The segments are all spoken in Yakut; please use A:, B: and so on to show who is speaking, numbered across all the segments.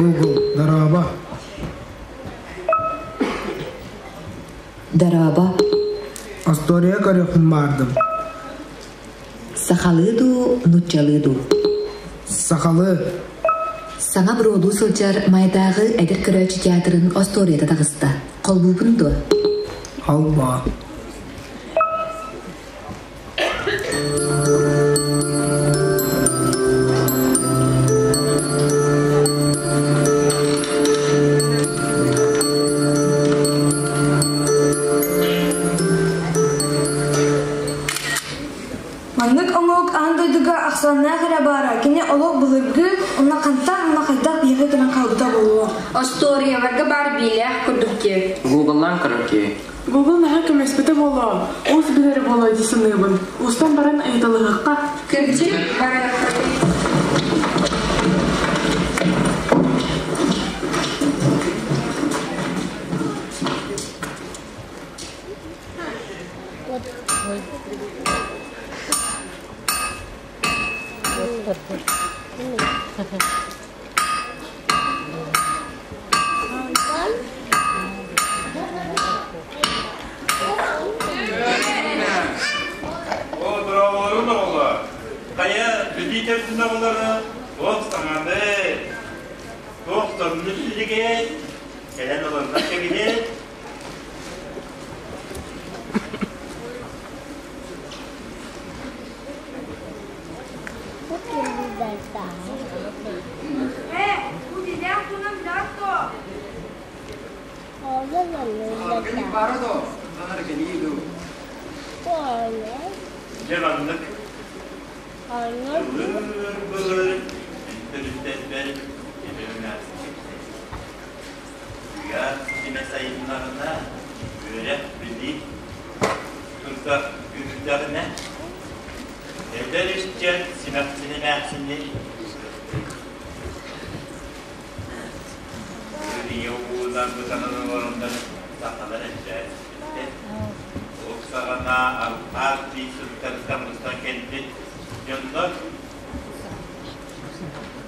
A: Google, дорообо.
B: Дорообо.
A: Остуоруйа көрүөхпүн баҕардым.
B: Сахалыы дуу, нууччалыы дуу?
A: Сахалыы.
B: Саҥа буруолуу сылдьар Майдааҕы эдэр көрөөччү театрын остуоруйата таҕыста. Холбуубун дуо?
A: Холбоо.
C: Маннык омук аан дойдуга ахсааннаах эрэ баара, кини олох былыргы, уонна хантан уонна хайдах биһиэхэ кэлэн хаалбыта буолуо.
D: Остуоруйаларга баар биилээх курдук дии.
E: Гугллаан көрөр киһи.
F: Google наһаа көмөспүтэ буолуо, уус билэрэ буолуо дии саныыбын. Уустан баран ыйыталаһыахха.
D: Кырдьык, барыахха.
G: О, дорооболорун оҕолор! Хайа, бүтүү төрдүн оҕолоро, туох саҥаны, туох сонуну биллигит? Кэлэн олорунан кэбиһит.
C: Ээ, бу дилээх тунан билэҕит дуо?
G: Дьэ маннык былыр-былыр төрүттэрбэр эбэм Куйаар ситимэ сайыннаҕына, үөрэх-билии турда күүһүрдэҕинэ, эдэр ыччат симэхсин эмээхсини Үрүйэ уунан бытанан олороннор сахалар элбээбиттэр. Ол саҕана арҕаа дии сыттартан мустан кэлбит дьоннор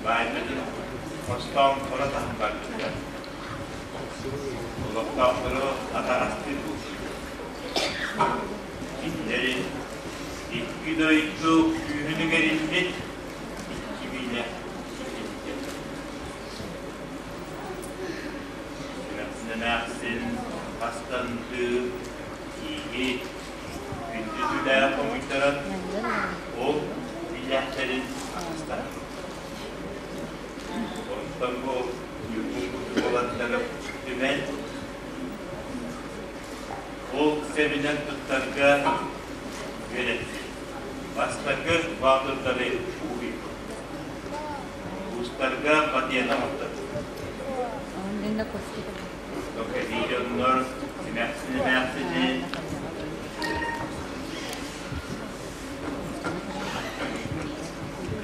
G: Баайбытын хостоон хоро таһан барбыттар. Олохтоохтору атаҕастыы буолбуттар. Кинилэри икки дойду күүһүн иҥэриммит икки биилээх киһилэр. Эмээхсин хастантыы тииги күндү түүлээх хомуйтаран ол билээхтэрин атастаһар. Онтон бу ньургун курдук уолаттары түмэн ол сэбинэн туттарга үөрэппит. Бастакы баатырдары уһуйбут. Уустарга батыйаны оҥорторбут. Кэлии дьоннор симэхсин эмээхсини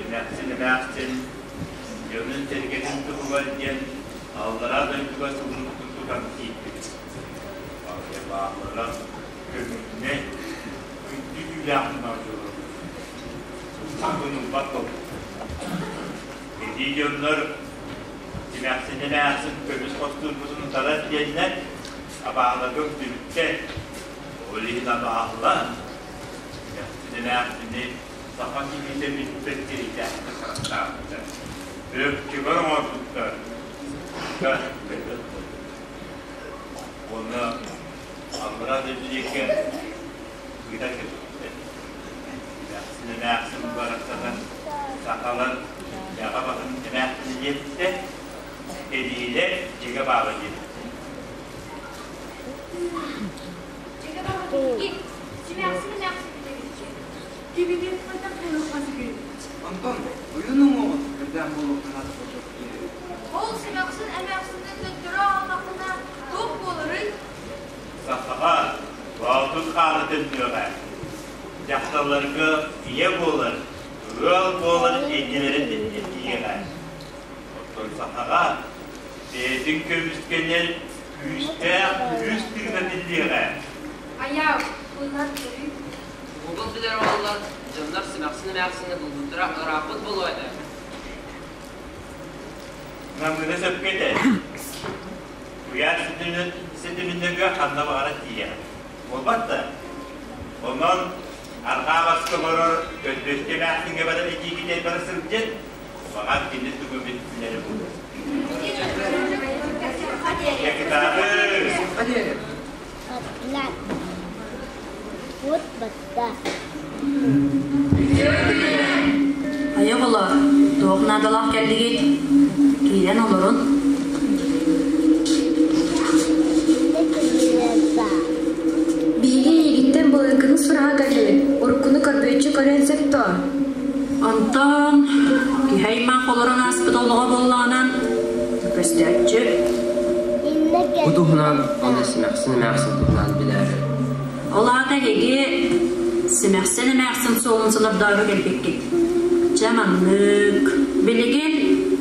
G: Эмээхсин эмээхсин дьонун-сэргэтин туһугар диэн аллараа дойдуга суруйбутун тутан киирбит. Бааллара көмүннэ күндү түүлээх мунар Сылгын ылбат буолбут. Кэлии дьоннор эмээхсин эмээхсин көмүс хостуурбутун утарар диэннэр абааһыларга үктүбүттэр. Ол иһин абааһылар эмээхсини саха киһитэ билбэт киһитээхтик харахтаабыттар. Өкчүгэр оҥорбуттар. Уонна аллараа дойду диэки ыытан кэбиспиттэр. Эмээхсин эмээхсин барахсанан сахалар дьаҕа баһын эмээхсини диэбиттэр, кэлиилэр дьигэ баала диэбиттэр.
C: Дьигэ баала биһиги симээхсин эмээхсин билэбит. Кибини хайдах буолуохха сөбүй?
H: Онтон ойуун уҥуоҕун көрдөөн буолуохха наада буолбут дии.
C: Ол симэхсин эмээхсинтэн төттөрү аҕаллаххына туох буоларый?
G: Сахаҕа боотур хаана төннүөҕэ. Дьахталларга ийэ буолар, ыал буолар эйгэлэрин тиийиэҕэ. Оттон сахаҕа бэйэтин көмүскэнэр күүстээх күүс тыына тиллиэҕэ.
D: Айаал, тылынан көрүү.
E: Угул билэр оҕолор дьоннор симэхсин эмээхсини булбуттара ырааппыт буолуо этэ.
G: Намыына сөпкө этэр. Куйаар ситимин нөҥүө ханна баҕарар тиийэҕин. Буолбат да? Онон арҕаа баска олорор көрбүөччү эмээхсиҥҥэ баран этиигитэ бара сылдьын, баҕар кини тугу билэрэ буолуо. Кытааты!
I: Хайа оҕолоор, туох наадалаах кэллигит? Киирэн олорун.
D: Биһиги эйигиттэн былыргыны сураһа кэллибит, уруккуну көрбүөччү көрүөн сөп дуо?
I: Онтон киһи аймах олорон ааспыт олоҕо буоллаҕынан көстөөччү.
E: Бу туһунан уонна симэхсин эмээхсин туһунан билээри.
I: Ол аата эһиги симэхсин эмээхсин суолун сонордоору кэлбиккит. Чэ маннык. Билигин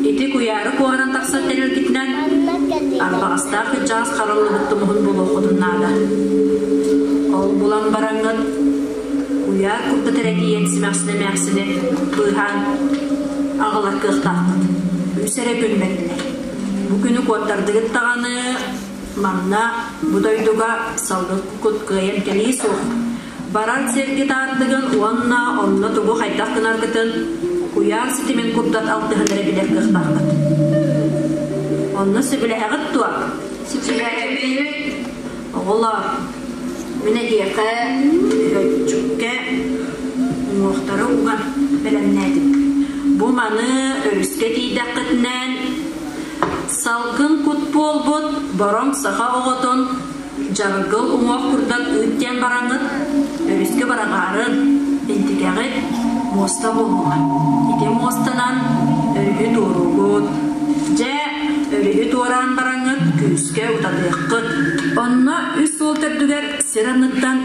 I: ити куйаары куоһаран тахсар тэрилгитинэн арбаҕастаах кырдьаҕас хараллыбыт тумуһун булуоххутун наада. Ол булан бараҥҥыт куйаар курдат эрэ тиийэн симэхсин эмээхсини быыһаан аҕалар кыахтааххыт. Үс эрэ күн бэриллэр. Бу күнү куоттардыгыт даҕаны манна бу дойдуга салгын кут кыайан кэлии суох. Барар сиргит аардыгын уонна онно тугу хайдах гынаргытын куйаар ситимин курдат алтыһан эрэ билэр кыахтааххыт. Онно сөбүлэһэҕит дуо?
D: Сөбүлэһэбит.
I: Оҕолор, мин эһиэхэ өлчүккэ уҥуохтары уган бэлэмнээтим. Бу маны өрүскэ тиийдэххитинэн Салгын кут буолбут бороҥ саха оҕотун дьаргыл уҥуох курдат ыыт диэн бараҥҥыт, өрүскэ бараҕаарын, интикэҕит муоста буолуоҕа. Ити муостанан өрүһү туоруугут. Дьэ, өрүһү туораан бараҥҥыт күүскэ утатыаххыт. Онно үс суол төрдүгэр сир анныттан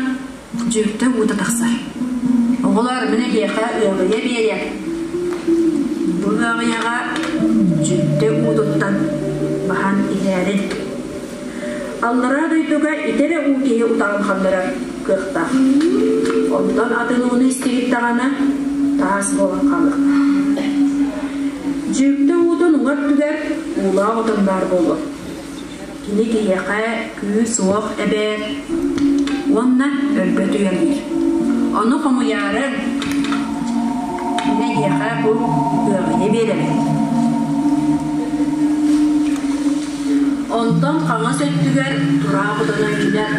I: дьүөктэ уута тахсар. Оҕолор, мин эһиэхэ ыаҕыйа биэриэм. Бу ыаҕыйаҕа дьүөктэ уутуттан баһан иһээрин. Аллараа дойдуга ити эрэ уу киһи утаҕын ханнарар кыахтаах. Онтон атын ууну истибит даҕаны таас буолан хаалыахтаах. Дьүөктэ уутун уҥа өттүгэр уулаах отон баар буолуо. Кини киһиэхэ күүс-уох эбэр уонна өлбөт үйэлиир. Ону хомуйаары мин эйиэхэ бу ыаҕыйа биэрэбин. Онтон хаҥас өттүгэр тураах утана үүнэр.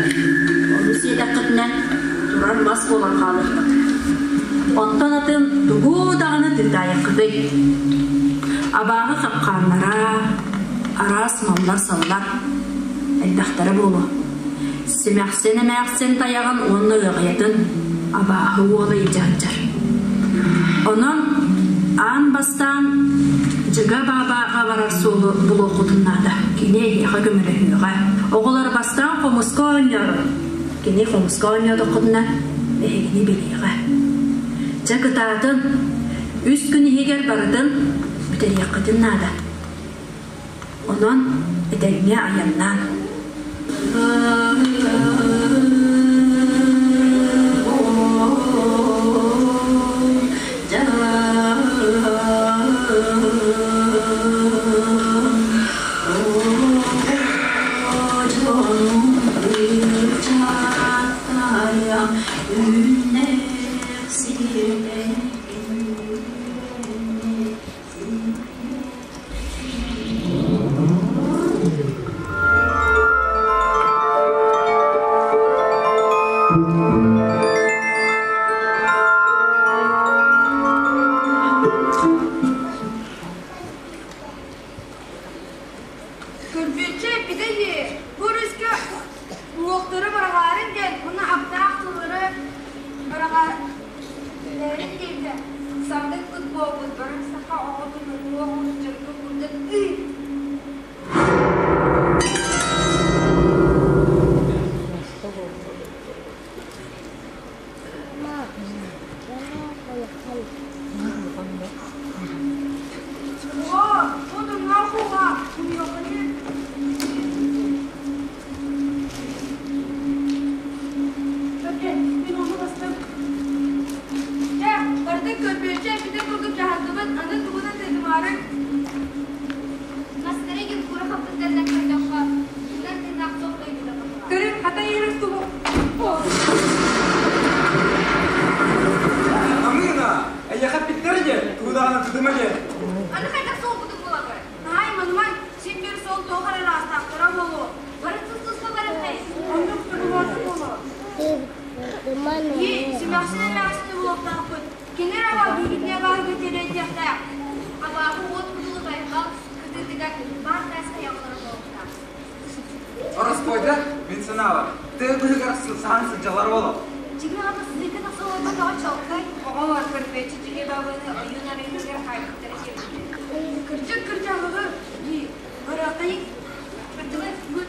I: Ону сиэтэххитинэ турар мас буолан хаалыаххыт. Онтон атын тугу даҕаны тыытаайаххытый. Абааһы хапкааннара, араас маллар-саллар элбэхтэрэ буолуо. Симэхсин эмээхсин тайаҕын уонна ыаҕайатын абааһы уола илдьэ сылдьар. Онон аан бастаан Дьыга Баабааҕа барар суолу булуоххутун наада. Кини эһиэхэ көмөлөһүөҕэ. Оҕолор бастаан хомуска оонньоору. Кини хомуска оонньоотоххутуна эһигини билиэҕэ. Дьэ кытаатын, үс күн иһигэр барытын бүтэриэххитин наада. Онон этэҥҥэ айаннаан.
C: Көрбүөччү эппитэ дии, бу өрүскэ
D: Биһигиннэ баарга тириэрдиэхтээх. Абааһы уот кутулу байҕал кытыытыгар баар тааска яҕалара буолуохтаах.
H: Ороспуойдар, мин санаабар, тыа быыһыгар саһан сылдьаллар буолуо.
D: Дьиҥэ аҕата сыыка тахса олорботоҕо чуолкай. Оҕолор көрбүөччү дьиҥэ бабыны ойуун арыытыгар хаайбыттара диэбиттэр.
C: Кырдьык кырдьаҕаҕы дии, бараахтайык.
D: Бардылар бу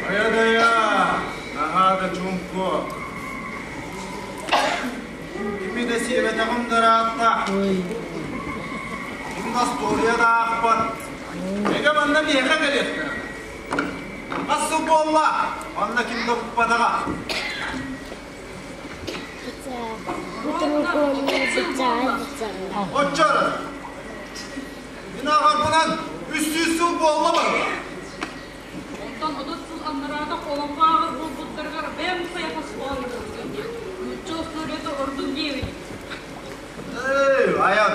G: Айа-дайа, наһаа да чуҥку. Кими да сиэбэтэҕим да ыраатта. Ким да остуоруйа да аахпат. Эгэ манна миэхэ кэлиэхтэрэ. Хас сыл буолла, манна ким да букпатаҕа. Оччо Мин ааҕарбынан 300 сыл буолла барыта.
J: Онтон 30 сыл аннараата олоҥхо ааҕар буолбуттарыгар бэйэм хайахас оонньуубут диэн нуучча остуоруйата ордук диэбит.
G: Эй, айан.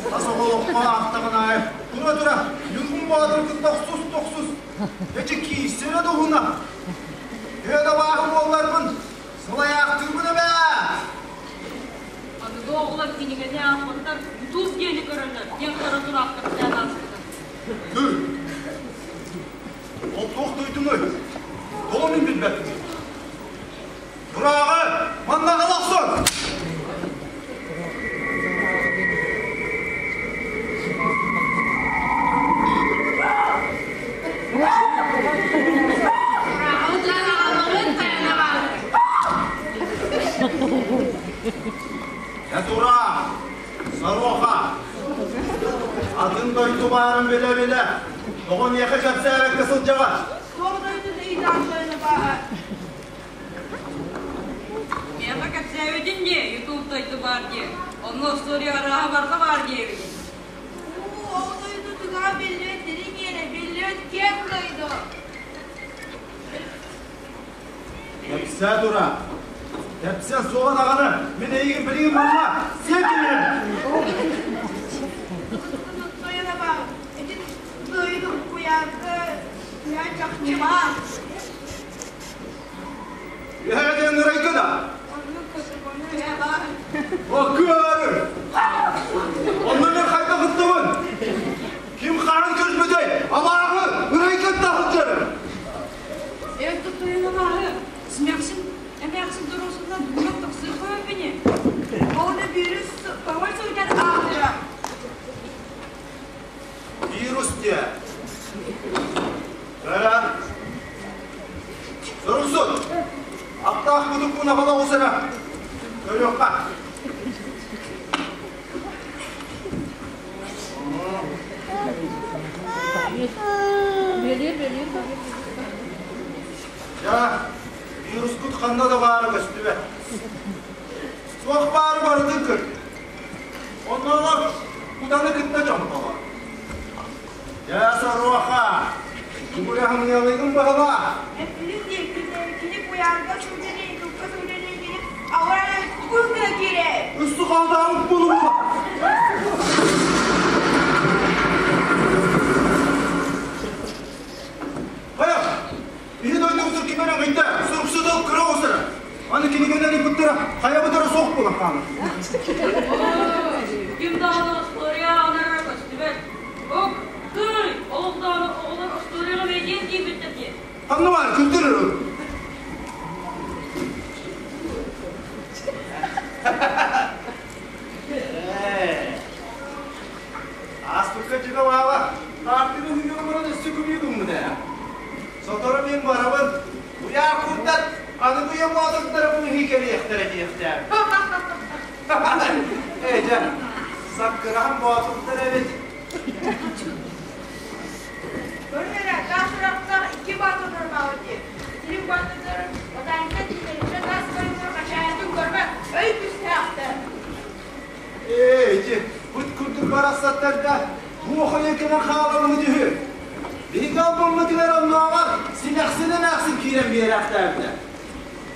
G: Тас оҕолоххо аахтаҕын аайы тура-тура Ньургун Боотуру кытта охсус-тохсус. Эчи киирсэрэ да уһуна. Төһө да бааһы буолларбын, сылайаахтыыбын эбээ.
J: Аныгы оҕолор кинигэни аахпаттар, Ютуб диэни көрөллөр диэн хара тураахтар кэпсээн ааспыта.
G: Күл. Ол туох дойдунуй? Тоҕо мин билбэппин? Турааҕы, манна аҕала охсон! Дьэ тура, Сороха, атын дойду баарын билэ-билэ, тоҕо миэхэ кэпсээбэккэ сылдьаҕын?
J: Туох дойдун ыйдаан тойоно бааһа? Миэхэ кэпсээбитин дии, Ютуб дойду баар дии. Онно история арааһа барыта баар диэбитин.
D: Уу, ол дойду түгэҕэ биллибэт дириҥ иэнэ, биллибэт киэҥ дойду.
G: Кэпсээ тура. Кэпсээ суоҕа даҕаны, мин эйигин билигин манна сиэ киллэрэн.
D: Тойоно баар, ити дойду куйаарга куйаар чахчы баар.
G: Үһээ диэн ырайга да.
D: Оннук көтөҕөнү үһэ баар.
G: Оккуары! Онно мен хайдах ыттыбын? Ким хаан көрбүтэй? Абааһы ырайга таһылдьар.
J: Это тойоно Смехсин, эмээхсин доруосунан бугунан тахсыахха бини.
D: Оны вирус тоҕо сылдьар аатыра.
G: Вирус диэ. Көрөн. Соруксут. Аттаах мутукпун аҕала оҕус эрэ. Көрүөххэ. Дьэ, вирускут ханна да баара көстүбэт. Суох баары барытын көр. Оннооҕор кутаны кытта чомполор. Дьэ, соруоха, тугураһымньалыгын баҕала.
D: Эппитин диэки кини куйаарга сылдьан ютубка сылдьан кини аура тугун гына киирэ.
G: Үстү хаалдаабыт буолума.
K: Кыргыттара хайабыт эрэ суох буолан хаалар.
J: Ким даҕаны остуоруйа ааҕынара көстүбэт. Ок, тыый, олох даҕаны оҕолор остуоруйаҕа бэйдиэн киирбиттэр диэн.
K: Ханна баар күлдүрэр ол. Ааспыкка дьыга-бааба, хаартыны үһүгэр баран өссө күлүү гыммыт ээ. Сотору мин барабын, Уйаар курдат аныгы үйэ боотурдара быыһыы кэлиэхтэрэ диэхтээх. Ээ дьэ, саккыраһан боотурдар эбит.
D: Көрүҥ эрэ, таас сурахтаах икки боотурдар бааллар дии. Итирик боотурдарын ботаника тиийэллэрэ таас көрүҥнэр хачаайытын көрбөт, өй күүстээхтэр.
K: Ээ, ити быт курдук барахсаттарга туох өйө кэлэн хааламмыт үһү. Биһиги албыммытыгар оннооҕор симэхсин эмээхсин киирэн биэрээхтээбитэ.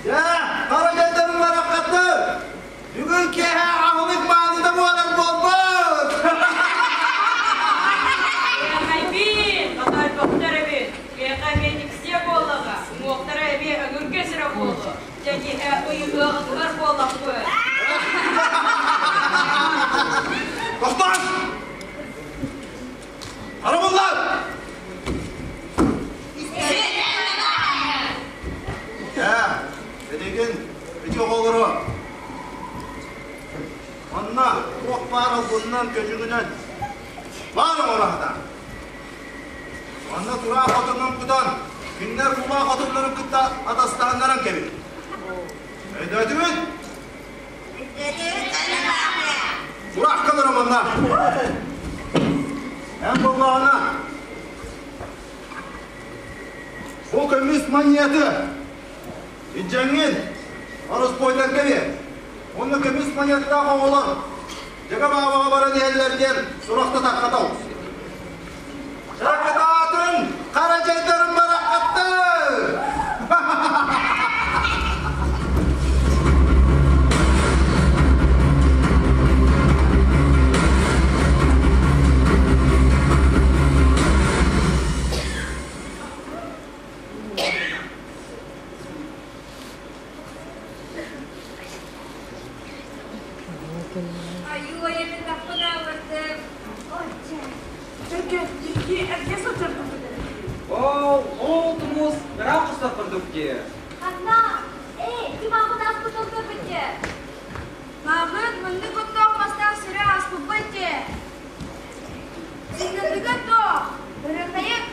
K: Дьэ, хара дьайдарын бараххаттар! Бүгүн киэһэ аһылык мааныта буолар буолбут!
J: Киэхэйбиин, хотойбохтор эбит. Киэхэ эмиэ тиксиэ буоллаҕа, уҥуохтара эмиэ өҥүргэ сирэ буолуо. Дьэ киэһэ ыйыһыаҕытыгар буоллахпыт.
K: Тохтоон! Арабыллар! Ээ, этигин ити оҕолору манна туох баар албынынан көдьүгүнэн баар оҥоро сатаан. Манна тураах хотунун кутан, кинилэр кулаах хотуннарын кытта атастаһыннаран кэбиһ. Өйдөөтүгүт? Тураах кэлэр манна. Эн буоллаҕына бу көмүс манньыаты илдьэҥҥин ороспуойдарга биэр. Уонна көмүс манньыаттаах оҕолор Дьэгэ баабаҕа баран иһэллэр диэн сурахта тарҕата оҕус. Чакытаатын хара дьайдарын бараххаттар!
D: Айуу, айамын таппынаабырдым.
F: Чөкө, икки эргэ сылдьар курдук
H: Ол, ол тумус ыраах устар курдук дии.
D: Ханна? Эй, ким ааҕын ааспыт ол көрбүттэ?
C: Мааҕын муннук оттоох мастаах сири ааспыппыт дии. Сыннатыга тоох, ырыхайык.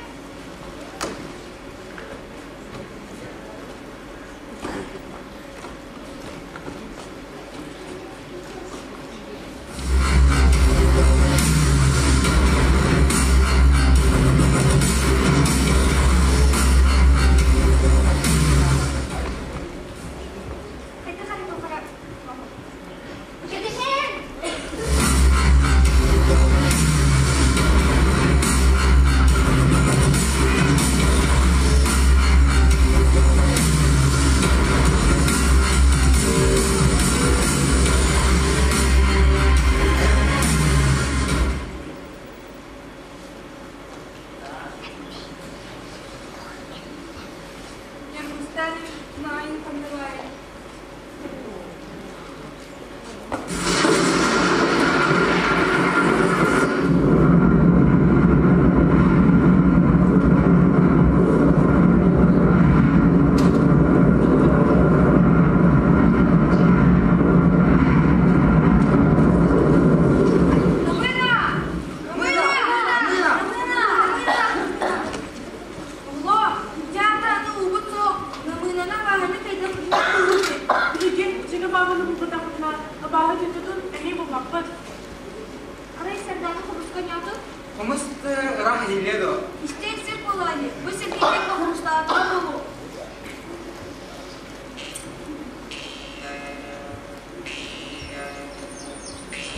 D: Ньургустан Маайын ханныбаайын. Намына! Намына! Намына! Оҕолоор, театр аны уубут суох, Намыынаны абааһыны кайдан
F: Билигин дьиҥэ баабыны булбатахпытына, абааһы түтутун эмиэ булбаппыт.
D: Арай Сардаана хомуска ньаатын?
H: Хомус ыраах иһиллиэ дуо?
D: Истиэн сөп буолаайы, бу сэргийтэн хомустаатаҕа буолуо.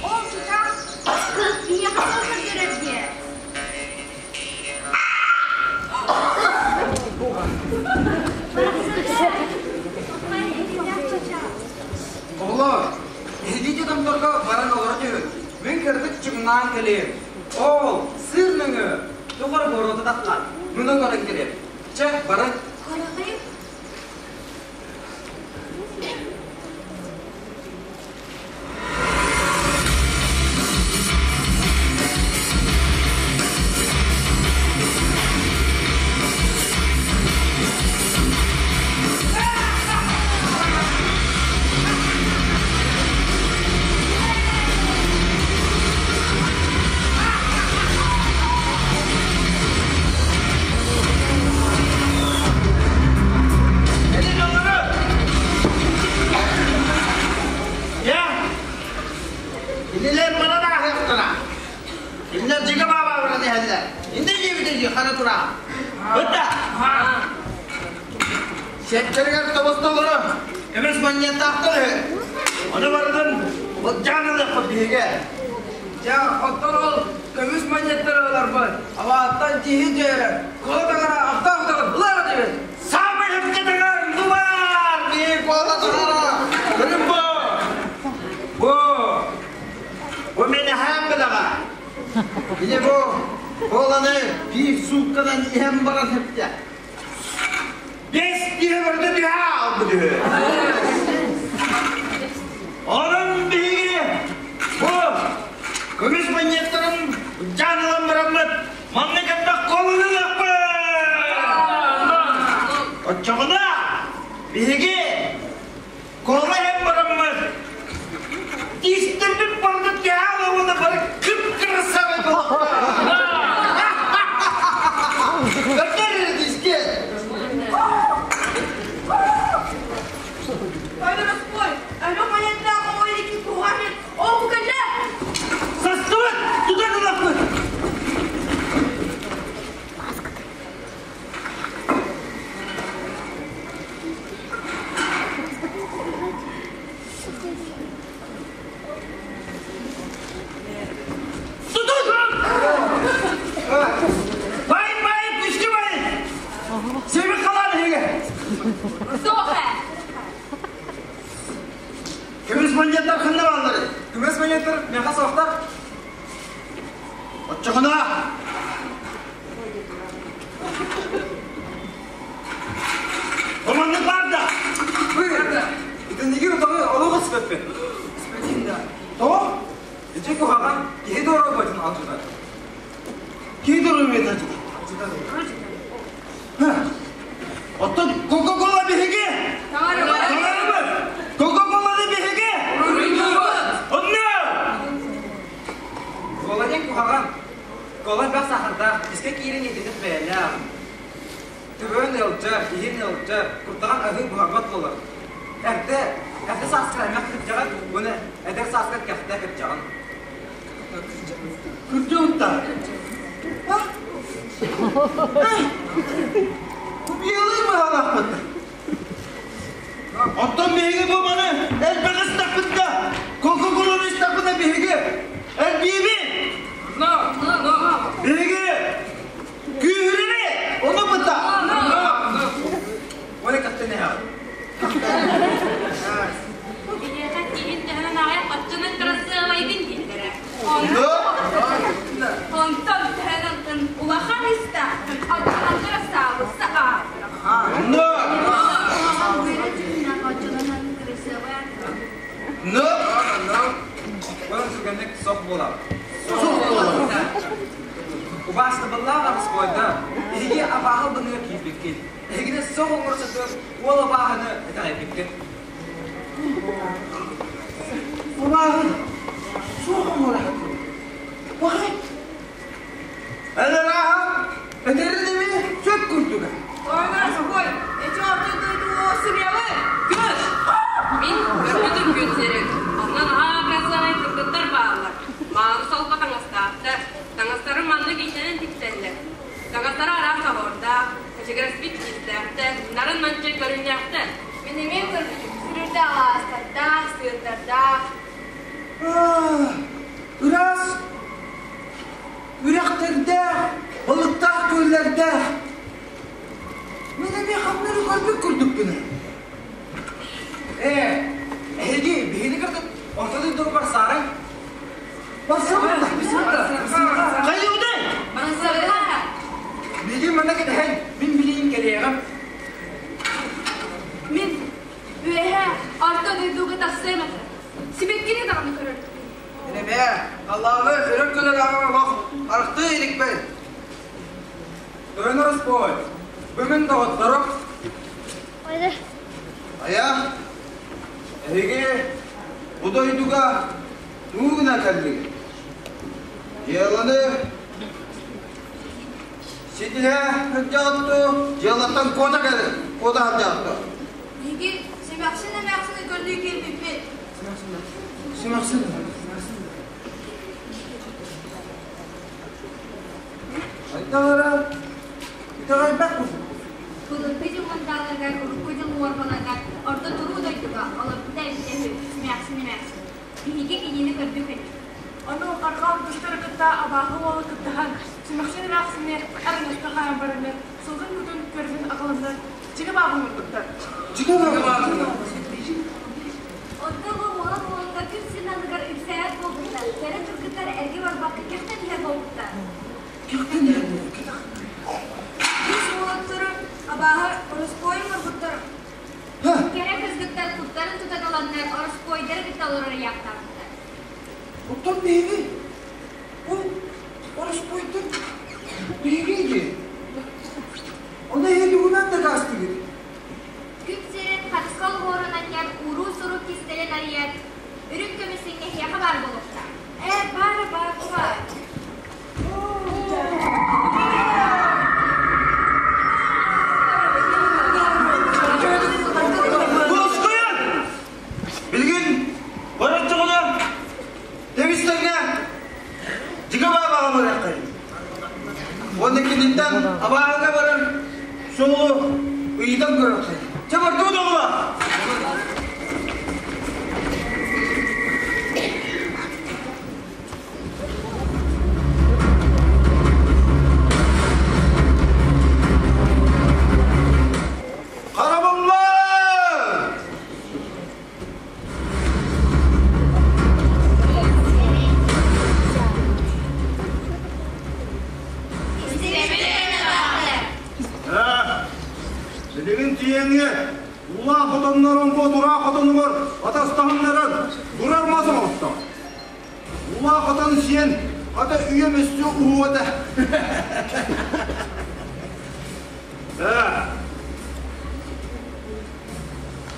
D: Ол чычаас биһиэхэ суол көрдөрөр диэ.
H: Оҕолоор, эһиги дьонторго баран олоро түһүн. Мин кырдык чуҥнаан кэлиэм. Оол, сыыр нөҥүө, туох эрэ буоруота таххан, муна көрөн кэлиэм. Чэ, бары.
D: Көрөҕүн?
H: Сиэптэригэр тобус-толору көмүс манньыаттаахтар үһү. Ону барытын былдьаан ылыахпыт биһиги.
L: Дьэ, оттон ол көмүс манньыаттары ыларбыт, абааттан тииһин дьүөрэ, кула таҥара ахтаах утаҕын ылар этибит.
H: Саамай өпкө таҥар дубаар биир куола таҥара. Көрүн бу. Бу. Бу мин эһээм бэлэҕэ. Били бу куоланы биир суукканан иһэн баран эптэ. Бэс киһи барыта түһэ хаалбыт үһү. Онон биһиги бу көмүс манньыаттарын дьаан ылан бараммыт манна кэлбэх колуну ылыахпыт! Оччоҕуна биһиги кола иһэн бараммыт тиистэрбит барыта түһэ уонна бары кып-кырасабай буолуохтара. Көрдөр тиискэ!
D: Ойдороспуой, өлө маньяктаах оҕо илики куһаҕан ол бу кэллэ!
H: Састыбыт! Тутан ылаппыт! Тутун! Бай, бай, күчтү бай! Себи қалан эһиги!
D: Суох ээ!
H: Көмүс манньыаттар ханна бааллары?
L: Көмүс манньыаттар миэхэ суохтар.
H: Оччоҕуна Бу маннык баар да?
L: Итинниги утаҕы олох испэппин.
H: Испэтин да. Тоҕо?
L: Ити куһаҕан киһи доруобуйатын алдьатар.
H: Киһи доруобуйатын алдьатар. Оттон Кока-Кола биһиги! Таҥарабыт! Кока-Коланы биһиги! Онно!
L: Кола диэн куһаҕан. Кола элбэх сахардаах, искэ киирэн итинник бэйэлээх. Төбөөн ыалдьар, иһин ыалдьар, куртаҕын аһыы буһарбат буолар. Эрдэ, эрдэ сааскар эмэх кырдьаҕын, уонна эдэр сааскар кэхтэ кырдьаҕын.
H: Кырдьыбыттар. Купиялыы быһалаахпыт. Оттон биһиги бу маны элбэх истэхпит да, Кока-Коланы истэхпит да биһиги элбиибит. Биһиги күүһүрүбүт, ону быта.
L: Оля кэхтэн эһэҕин.
J: Биһиэхэ киһин төһөнөн аҕай хаччынан кырасыабайгын дииллэрэ. Онтон төһөнөн улахан истээхпин, оччонон кырасаабысса аатырам.
H: Но! Но!
L: Онон түргэнник сох буолар.
H: Сох буолар.
L: Убаастабыллаах арыспуойдар, эһиги абааһы быныга киирбиккит. Эһигини сох оҥоро сатыыр уол абааһыны итэҕэйбиккит.
H: Абааһы суох оҥоро сатыыр. Баҕай. Эн арааһа этэрин эмиэ сөп курдуга.
D: Ойдороспуой, эти орто дойду сымыйабын!
J: Көс! Мин көрбүтүм күн сирин. Онно наһаа кырасыабай кыргыттар бааллар. Мааны солко таҥастаахтар. Таҥастарын маннык иитинэн тиктэллэр. Таҥастара араас оһуордаах, кэчигирэспит тиистээхтэр, нарын-намчы көрүҥнээхтэр.
D: Мин эмиэ көрбүтүм, сүрүрдээх алаастардаах, сыырдардаах.
H: Ыраас үрэхтэрдээх, балыктаах күөллэрдээх. Мин эмиэ ханна эрэ көрбүт курдукпун.
L: Ээ, эһиги биһиги кытта орто дойдуга барсаарыҥ.
H: Барсабыт да? Хайыыбытай?
J: Барсабыта.
L: Билигин манна кэтэһэн, мин билигин кэлиэҕим.
D: Мин үөһэ орто дойдуга тахсыам этэ. Сибэккини даҕаны көрөр.
L: Эмээ, халлааны өрөр көлөр аҕам олох харахтыы иликпин. Тойон Оспой, бүгүн доҕотторум.
H: Айа, эһиги бу дойдуга тугу гына кэллигит? Дьыаланы ситиһэ сылдьаҕыт дуу, дьыалаттан куота кэлин, куота сылдьаҕыт дуу?
D: Биһиги Симэхсин эмээхсини көрдүү киирбиппит.
H: Симэхсин. Айдаҕара итэҕэйбэт курдук.
D: Былыргы дьыл мындааларыгар урукку дьыл
M: Биһиги кинини көрдүк ини.
F: Ону арҕаа урдустары кытта абааһы уола кыттыһан, Симэхсин эмээхсини араҥаска хаайан бараннар, сылгын кутун көрүнэн аҕаланнар, дьиҥэ баабын оҥорбуттар.
H: Дьиҥэ баабын
M: Онтон бу уолан уолаттар күн сирин анныгар үксээбэт буолбуттар, кэрэ кыргыттар эргэ барбакка кэхтэн иһэр буолбуттар.
H: Кэхтэн иһэр буолбуттар.
C: Үс уолаттары абааһы ороспуой оҥорбуттар.
M: Кэрэ кыргыттар куттарын тутан ыланнар ороспуойдары кытта олорор ыйаахтаабыттар.
H: Оттон биһиги бу ороспуойдар биһиги дии. Ону эһиги тугунан дакаастыгыт?
M: Күн сирин харысхал уһуорун анньар уруу-сурук кистэлин арыйар үрүҥ көмүс эһиэхэ баар буолуохтаах.
C: Ээ, баара баар баар.
H: Кускуйан! Билигин бараччыгына тэбис-тэҥҥэ дьигэ баабаҕа барыаххайын. Уонна киниттэн абааһыга барар суолу ыйытан көрүөххэй. Чэ бардыбыт оҕолор! Харабыллар! Билигин тиийэҥҥэ улаах хотоннорун тураах хотонугар атастаһыннаран турар мас оҥостон. Улаах хотон сиэн хата үйэм өссө уһуота.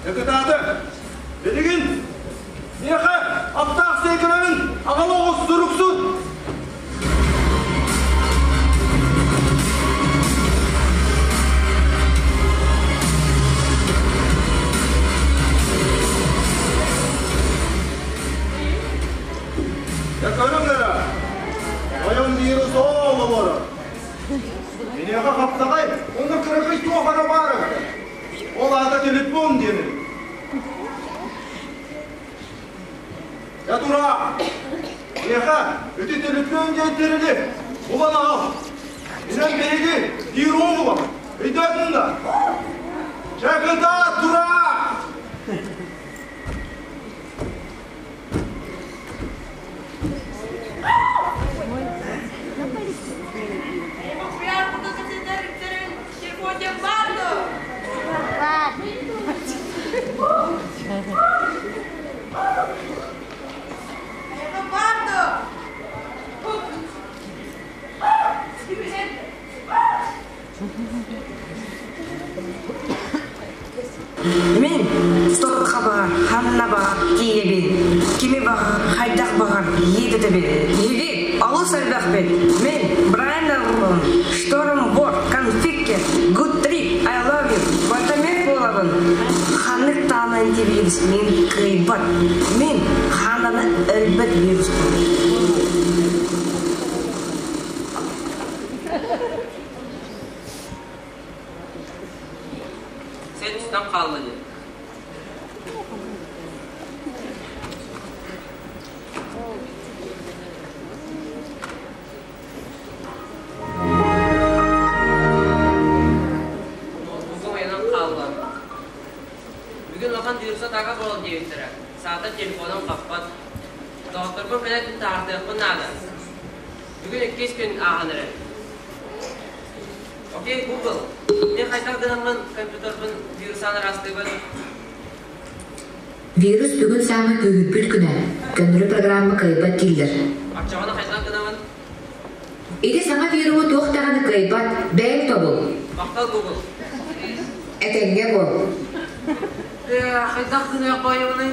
H: Ыкытааты, билигин миэхэ аптаах сиэкилэбин аҕала оҕус суруксут. Дьэ көрүҥ эрэ, ойон биир суол олорор. Киниэхэ хаптаҕай уонна кыракый туох эрэ баар эбит. Ол аата телефон диэн эбит. Дьэ тура, миэхэ ити телефон диэн тэрили булан аҕал. Инэн биһиги биир уу булабыт. Өйдөөтүҥ да? Чэ кытаат, тура!
N: Мин туохха баҕар, ханна баҕар тиийэбин, кими баҕар, хайдах баҕар иитэтэбин. Биһиги олус элбэхпит. Мин Брайан Аллон, Штормборг, Конфиккер, Good Trip, I love you, Батамет буолабын. Ханнык даҕаны антивирус мин кыайбат. Мин хаананы өлбөт вируспун.
E: Сен түстэн хаалла дии. Ноутбугум айанан хаалла. Бүгүн улахан вируса атака буолан диэбиттэрэ. Саатар телефоном хаппат. Доҕотторбун кэлэн таһаартыахпын наада. Бүгүн иккис күн ааһан эрэр. Окей, Google, мин хайдах гынаммын компьютербын вирусаан ыраастыыбын?
B: Вирус бүгүн саамай күүһүрбүт күнэ. Көннөрү программа кыайбат дииллэр.
E: Оччоҕуна хайдах гынабын?
B: Ити саҥа вируһу туох даҕаны кыайбат, бэйэҥ тобул.
E: Махтал, Google.
B: Этэҥҥэ буол.
E: Ээ, хайдах гыныах баайабыный?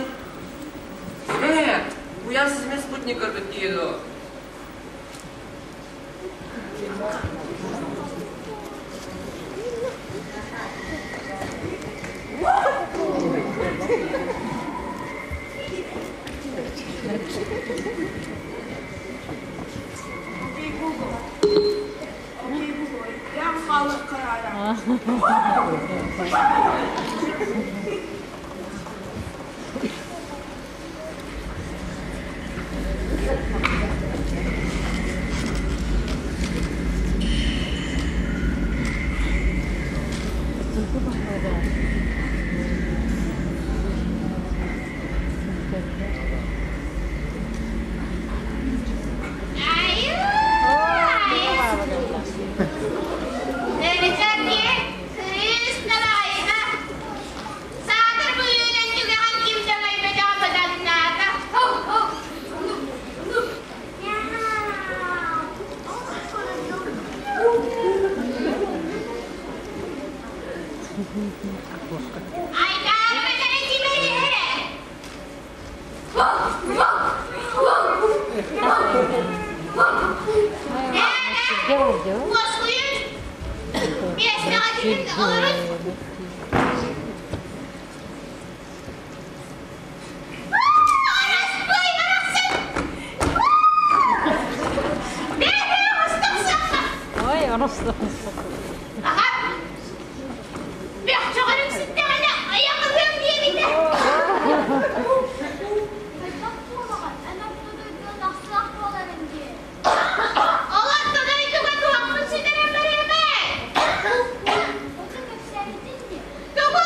E: Ээ, уйан сизмэ спутник көрбүт киһи дуо?
D: Окей, Google. Окей, Google. Я мало карара.
M: түһүн олорун. Араспай барахсан! Бэйэ оҕустук сахха!
I: Ой, оростук.
M: Аха! Бөхчөҕөрүм ситтэҕинэ айах ыһыам диэбитэ.
O: Хайдах буолаҕын? Эн орто дойдуга тахсыах буоларыҥ дии.
M: Ол орто дойдуга туохпун сүтэрэн барыамай?
O: Ото кэпсээбитин дии.
M: Тугу?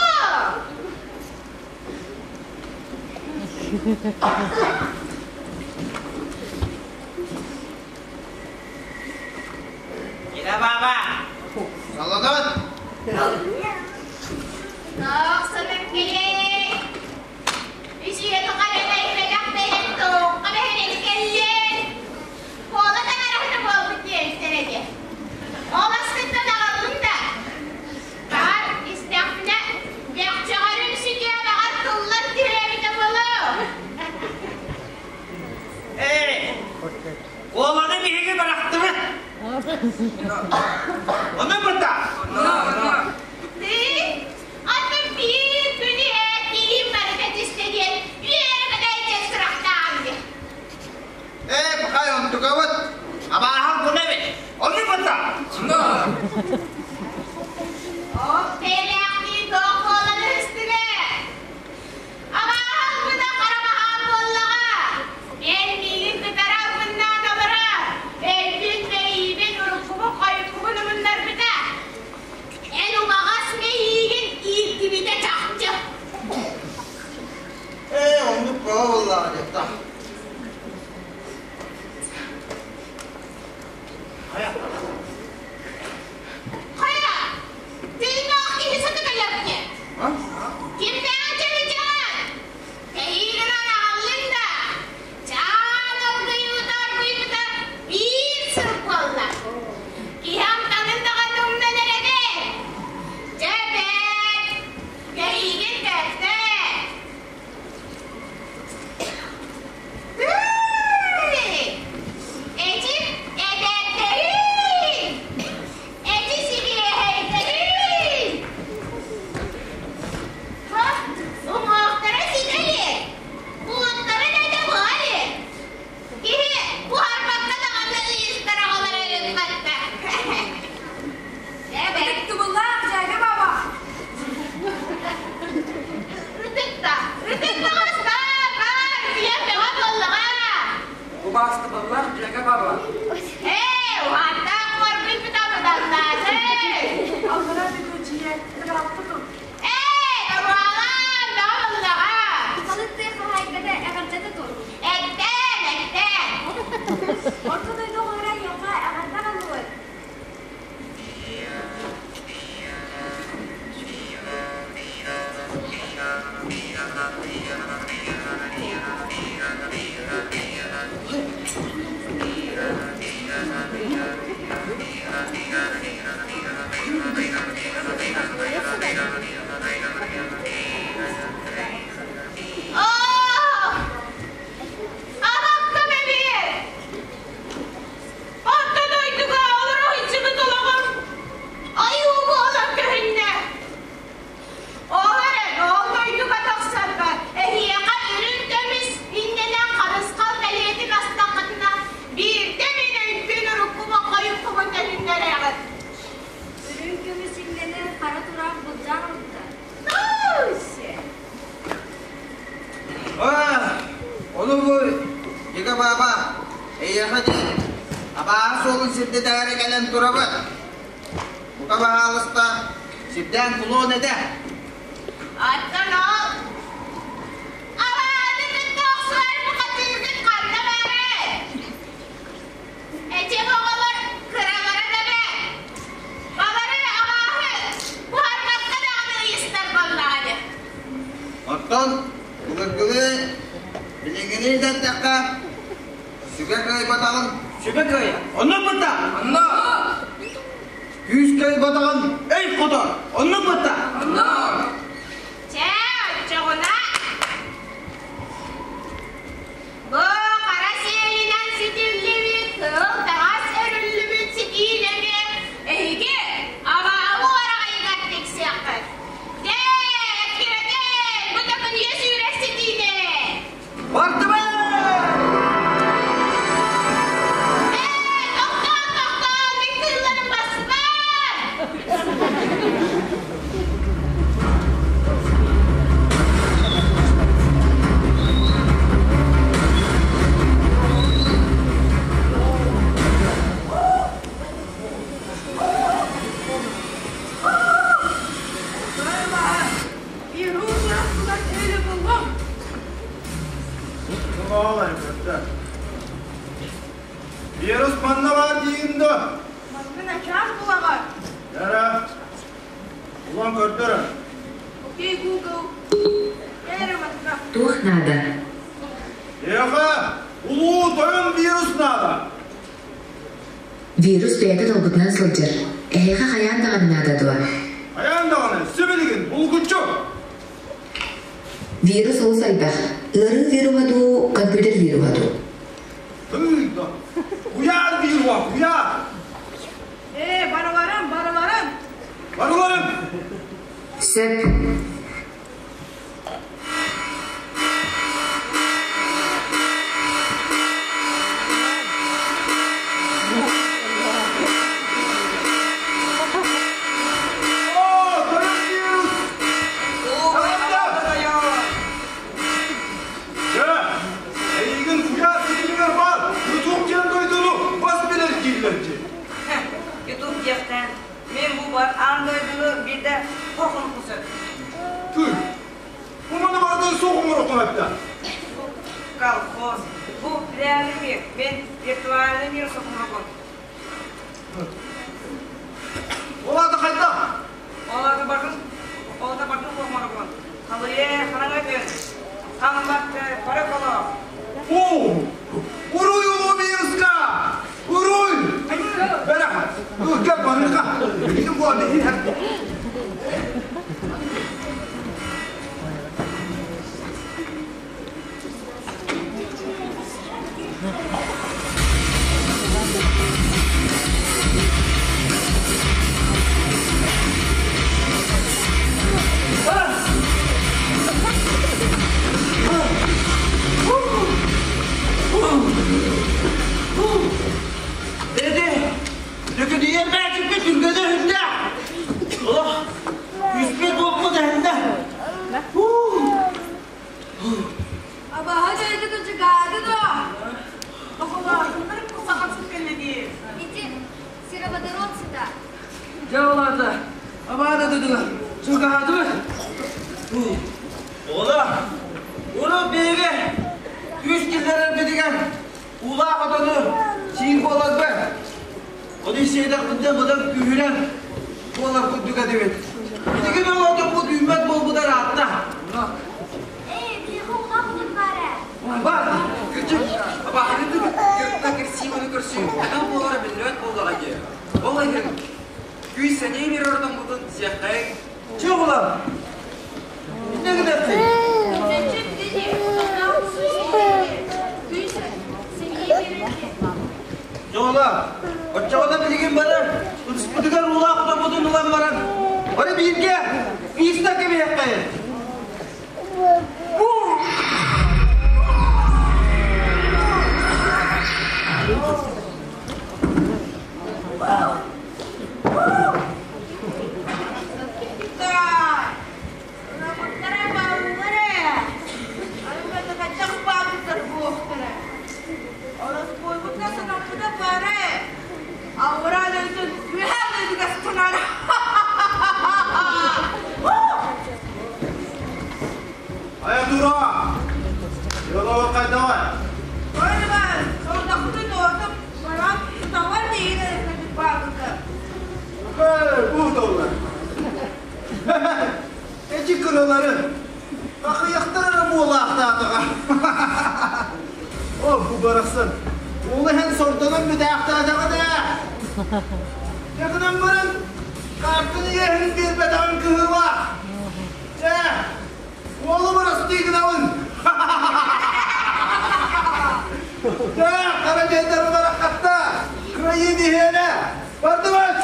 H: Ира баба! Солодон!
M: Тохсунун килей! Үс үйэ тухары бэйбэтэх бэйэм туохха бэһирин кэллин! Куола таҥараһыта буолбут диэбиттэр этэ. Ол аскыттан аҕаллым да, баҕар истэхпинэ, бөхчөҕөрүм сүтүө баҕар тыллан түһүө эбитэ буолуо.
H: Ээ, Куоланы биһиги бырахтыбыт. Ону быта.
M: Тыы, атын биир күнү иһээт илиим барыта түстэ диэн үөрэ-көтө сурахтаан диэн.
H: Ээ, пахай онтукабыт. Абааһан куна эбит. Ону быта.
M: Ох, бэйэлээхтии туох буолан ыһыстыга? Абааһы ылбыта хара баһаам буоллаҕа. Эн миигин кытары албыннаан олорор. Өйбүн, мэйиибин, уруккубун, хойуккубун умуннарбыта. Эн убаҕас мэйиигин иирдибитэ чахчы.
H: Ээ, оннук бөҕө буоллаҕа диэхтэ. Хайа?
M: Хайа? Тыыннаах киһи сыты кэлэппит. Кимнээх дьэбидьэҕин? Тэйиигинэн аҕаллыҥ да, чаан оргуйуута оргуйбута биир сыл буолла. Киһи амтанын даҕаны умнан эрэбин. Дьэ бэт, кэһиигин кэттэ. Эти эдэрдэрин! Эти сибиэһэйдэрин! Ха, уҥуохтара ситэ илик, уоттара да дьабыа илик. Киһи буһарбакка даҕаны ыйыстар оҕолоро ыыппатта. Дьэ бэрт
F: Тыбыллаах дьээдьэ баба.
M: Ытык да, ытык баҕастаах, баар, ийэм бөҕө буоллаҕа.
L: Убаастабыллаах дьээгэ баба.
M: Ээ, уһааттаах моргуйбута быданнааты.
F: Аллара дойду дьиэ, ырааппыт тут.
M: Ээ, торуалаан бөҕө буоллаҕа.
O: Халык тыа хаһаайката эҕэрдэтэ тур.
M: Эттээн, эттээн.
O: Орто дойду оҕолоро эйиэхэ эҕэрдэ аҕаллылар.
M: Оо, абаккам эбиэт! Орто дойдуга олоро сылдьыбыт олоҕум айыы буолан көһүннэ. Ол эрэн ол дойдуга тахсарга эһиэхэ үрүҥ көмүс иннэнэн харысхал бэлиэтин астаххытына биирдэ мин өйбүн уруккубун хойуккубун төнүннэрээҕит.
O: Үрүҥ көмүс иннэни хара тураах былдьаан ылбыта.
H: Ону бу Ега баба, эйиэхэ диэн абааһы суолун сирдэтээри кэлэн турабыт. Бука баһаалыста, сирдээн кулуон этэ.
M: Оттон ол абааһыны кытта охсуһар бухатыыргыт ханна баарай? Эчи оҕолор кыралара да бэрт. Балары абааһы буһарбакка даҕаны ыйыстар буоллаҕа дии.
H: Оттон былыргылыы билиҥҥини дэттэххэ, сүгэ кыайбатаҕын сүбэ кыайар. Онно быта! Онно! Күүс кыайбатаҕын өй хотор. Онно быта!
F: Онно!
M: Чэ, оччоҕуна бу хара сиэлинэн ситиллибит, кыһыл таҥас өрүллүбүт ситиилэри эһиги абааһы уораҕайыгар
H: Бардыбыт!
M: Ээ, тохтоо, тохтоо, мин кыылларым баспар!
K: Вирус манна баар диигин дуо?
D: Манна начаас булаҕар.
K: Эрэ, улан көрдөрө.
D: Окей, Google. Кэл эрэ манна.
B: Туох наада?
K: Эҕэ, улуу тойон вирус наада.
B: Вирус бэйэтэ талбытынан сылдьар. Эһиэхэ хайаан даҕаны наада дуо?
K: Хайаан даҕаны, сибилигин, булгуччу!
B: Вирус олус элбэх. Ыарыы вируһа дуу, компьютер вируһа дуу?
K: Тыый да, куйаар вируһа, куйаар!
D: Ээ, барыларым, барыларым!
K: Барыларым!
B: Сөп.
K: О, тойон вирус! Дьэ, эйигин куйаар ситимигэр баар Ютуб диэн дойдуну бас билэр дииллэр дии.
N: Ютуб диэхтээн, мин бу бар аан дойдуну биирдэ хохун кусут.
K: Түй, бу маны барытын суох оҥороххун эптэ.
N: Колхоз. Бу реальный мир, мен виртуальный мир сохунокун.
K: Ол аата хайдах?
N: Ол аата бардын, ол аата бардын куохмарокун. Халыйе хараҥа күн. Хаҥмат бары коло.
K: О, уруй улуу вируска! Уруй! Бэрэхэ, ылга барыха. Билигин буолла иһэр.
H: Dedi, dökülüye belki bir türgede hünde. Oh, üstüne kopma da hünde.
D: Абаһа дойду чугаады да. Оҕолоохуннар кусахан суккэллэдии.
O: Ити сероводород сыта.
L: Дьэ оларда, абаада дыдыга, чугаадыбыт.
H: Ола, урут биһиги үс киллэрэрбитигэр уулаах отону сиир буоларбыт. Ону сиэтэхпитинэ быдан күүһүрэн буолар курдук этибит. Итигин ол отоппут үүммэт буолбута ыраатта.
O: Ээ, биһиэхэ уулаах отон баар ээ.
L: Бар, кырдьык, абааһыны кытта кирсии көрсүү, атын буолара биллибэт буоллаҕа дии. Ол иһин күүс-сэниэ биэрэр отоммутун сиэххэйиҥ.
H: Чэ оҕолор, иннэ гынарсый. Дьоҕула, оччоҕуна билигин бары ытыспытыгар уулаах отоппутун ылан баран, бары бииргэ иистэ кэбиһиэххэйин.
K: Айа тура! Йолова хайдавай! Hey, bu dollar. Эчи кыралары. Ахыйахтара буолаахтаатаҕа. О, бу барахсан. Ол иһэн сордонон бүтээхтээтэҕэ да. Дьэ гынан баран, хаартын иэһин биэрбэтэҕин кыһыылаах. Чэ, уолу бырастыы гынабын. Чэ, хара дьайдар бараххатта. Кырайыы биһиэнэ. Бардыбыт!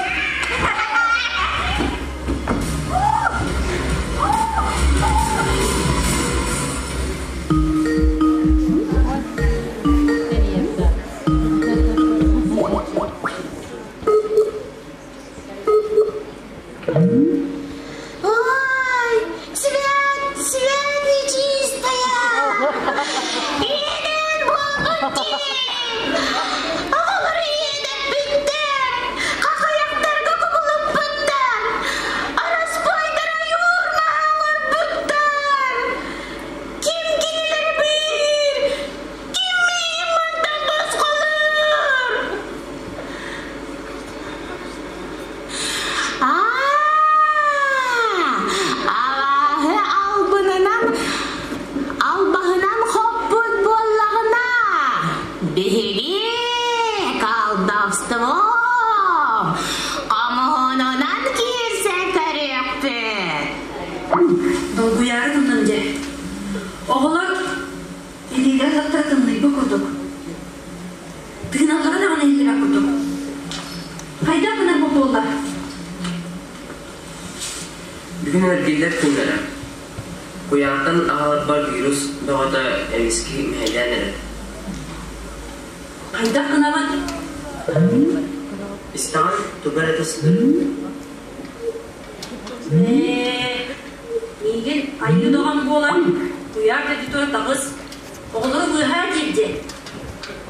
E: Биллэр күннэрэ. Куйаартан аҕаларбар вирус бөҕөтө эмискэ мэһэйдээн эрэр.
I: Хайдах гынабыт?
E: Истэҕин тугу эрэ тастыр.
I: Ээ, миигин айыы доҕон буолан куйаар дойдутугар таҕыс, оҕолору быыһаа диир диэн.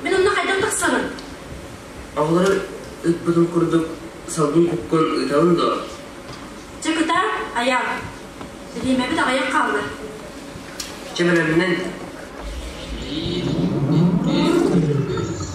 I: Мин онно хайдах тахсабын?
E: Оҕолору ыыппытым курдук салгын куккун ыытабын дуо?
I: Чэ кытаат, айаал. Бириэмэбит аҕыйах хаалла.
E: Чэ бэлэмнэн.
P: Биир, икки, үс,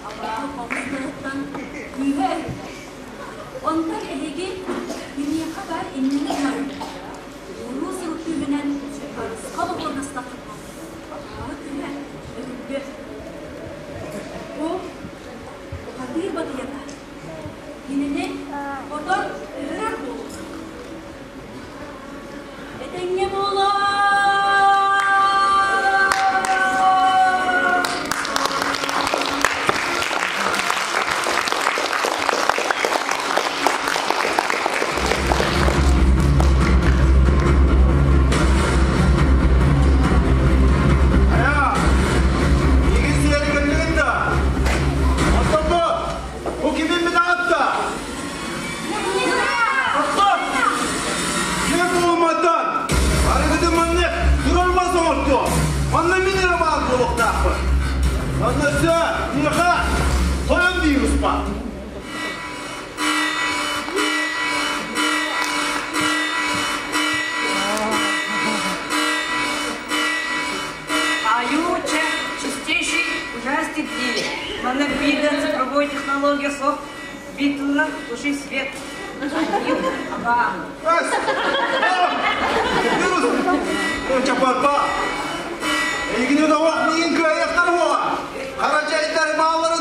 I: Абааһы хомус тыһыттан күүһэ эһиннэ. Онтон эһиги киниэхэ баар иннини умарыҥ. Уруу сурук күүһүнэн харысхал оҕуордастаххытына, абааһы күүһэ өһүллүө. Бу бухатыыр батыйата. Кинини хотор өһөрөр буолуо. Этэҥҥэ буолуо!
K: Хайа, миигин сиэри кэллигин да? Оттон бу, бу кимин мин аҕатта? Оттон, ким буолуматтан, арыгытын маннык турар мас оҥортуо. Манна мин эрэ баар буолуохтаахпын. Манна өссө миэхэ тойон вирус баар.
N: Аю-чэ, чистейший ужастик диир. Манна биир да цифровой технология суох. Биир тылынан туши свет. Айыы, абааһы.
K: Вирус! Чапарпа! Эйигини да миигин кыайыахтар буола! Хара чайдар маалары